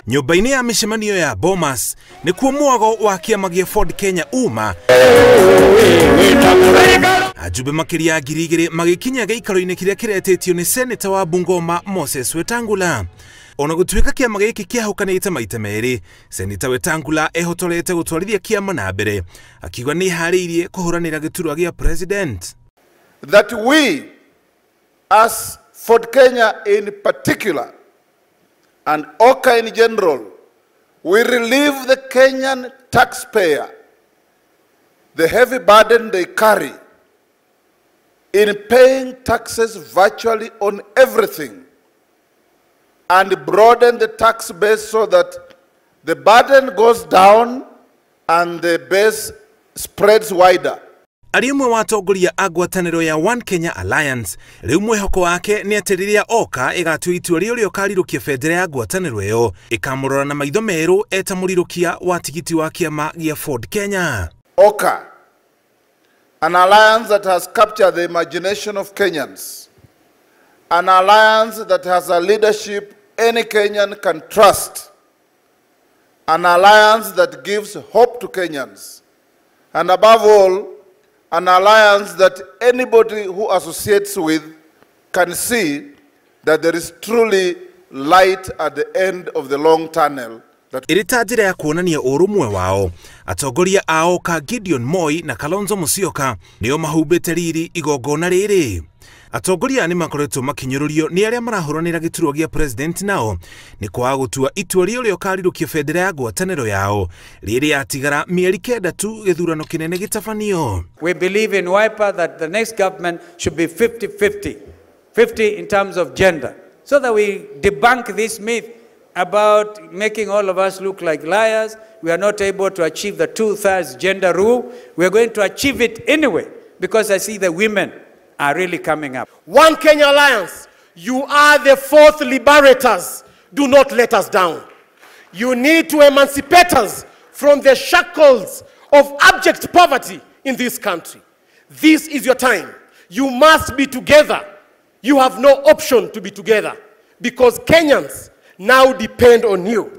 Nyũmba-inĩ ya mĩcemanio ya Bomas nĩkuo mwago wa kĩama gĩa Ford Kenya uma. Ajumbe makĩria ya 2,000 magĩkinya gĩikaro-inĩ kĩrĩa kĩretĩtio nĩ Seneta wa Bungoma Moses Wetangula. Ona gũtuĩka kĩama gĩkĩ kĩahũkanĩte maita merĩ, Seneta Wetangula ehotorete gũtwarithia kĩama na mbere, akiuga nĩeharĩirie kũhũranĩra gĩturwa gĩa president. That we as Ford Kenya in particular and OKA in general, we relieve the Kenyan taxpayer the heavy burden they carry in paying taxes virtually on everything, and broaden the tax base so that the burden goes down and the base spreads wider. Arĩ ũmwe wa atongoria a ngwatanĩro ya One Kenya Alliance, rĩu mwĩhoko wake nĩ atĩ rĩrĩa OKA ĩgatua itua rĩa ũrĩa ũkarirũkia bendera ya ngwatanĩro ĩyo, ĩkamũrora na maitho merũ eta mũrirũkia wa tigiti wa kĩama gĩa Ford Kenya. OKA, an alliance that has captured the imagination of Kenyans, an alliance that has a leadership any Kenyan can trust, an alliance that gives hope to Kenyans, and above all, an alliance that anybody who associates with can see that there is truly light at the end of the long tunnel. Ĩrĩ ta njĩra ya kuonania ũrũmwe wao, atongoria a OKA Gideon Moi na Kalonzo Musyoka nĩo mahumbĩte riri igongona rĩrĩ. Atongoria nĩ makoretwo makinyũrũrio nĩ arĩa marahũranĩra gĩturwa gĩa president nao nĩ kwaga gũtua itua rĩa ũrĩa ũkarirũkia bendera ya ngwatanĩro yao rĩrĩa yatigara mĩeri 9 tu gĩthurano kĩnene gĩtabanio. We believe in Wiper that the next government should be 50-50, 50 in terms of gender, so that we debunk this myth about making all of us look like liars. We are not able to achieve the 2/3 gender rule. We are going to achieve it anyway, because I see the women are really coming up. One Kenya Alliance, you are the fourth liberators. Do not let us down. You need to emancipate us from the shackles of abject poverty in this country. This is your time. You must be together. You have no option to be together, because Kenyans now depend on you.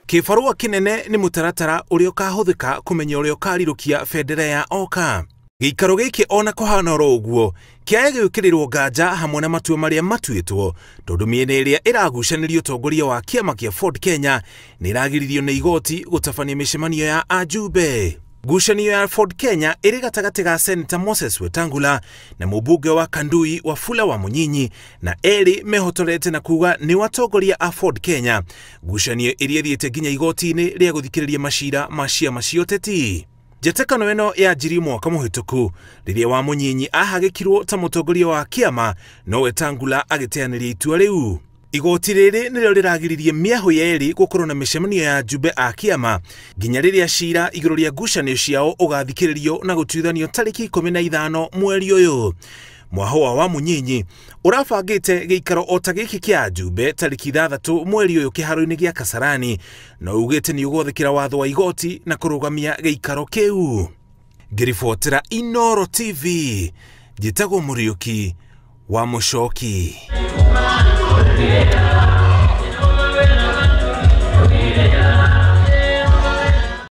Kĩbarũa kĩnene nĩ mũtaratara ũrĩa ũkahũthĩka kũmenya ũrĩa ũkarirũkia bendera ya OKA. Gĩikaro gĩkĩ ona kũhana oro ũguo kĩae gĩũkĩrĩrwo nganja hamwe na matua marĩa matuĩtwo, tondũ mĩena ĩrĩa ĩragucanĩrio ũtongoria wa kĩama kĩa Ford Kenya nĩ ĩragiririo nĩ igoti gũtabania mĩcemanio ya ajumbe. Ngucanio ya Ford Kenya ĩrĩ gatagatĩ ga Senator Moses Wetangula na mũmbunge wa Kandui Wafula wa Munyinyi, na erĩ mehotorete na kuga nĩ watongoria a Ford Kenya. Ngucanio ĩrĩa ĩthiĩte nginya igoti-inĩ rĩa gũthikĩrĩria macira ma ciama cia ũteti. Njetekano ĩno yanjirie mwaka mũhĩtũku rĩrĩa wa Munyinyi ahagĩkirwo ta mũtongoria wa kĩama, no Wetangula agĩteanĩria itua rĩu. Igoti rĩrĩ nĩrĩo rĩragiririe mĩahũ yerĩ gũkorwo na mĩcemanio ya ajumbe a kĩama nginya rĩrĩa cira igũrũ rĩa ngucanio ciao ũgathikĩrĩrio na gũtuithanio tarĩki 15 mweri ũyũ. Mwahũa wa Munyinyi ũrabangĩte gĩikaro o ta gĩkĩ kĩa ajumbe tarĩki 6 mweri ũyũ kĩharo-inĩ gĩa Kasarani, no ugĩte nĩ ũgwathĩkĩra watho wa igoti na kũrũgamia gĩikaro kĩu. Ngĩribotera Inooro TV, njĩtagwo Mũriũki wa Mũcoki. Yeah.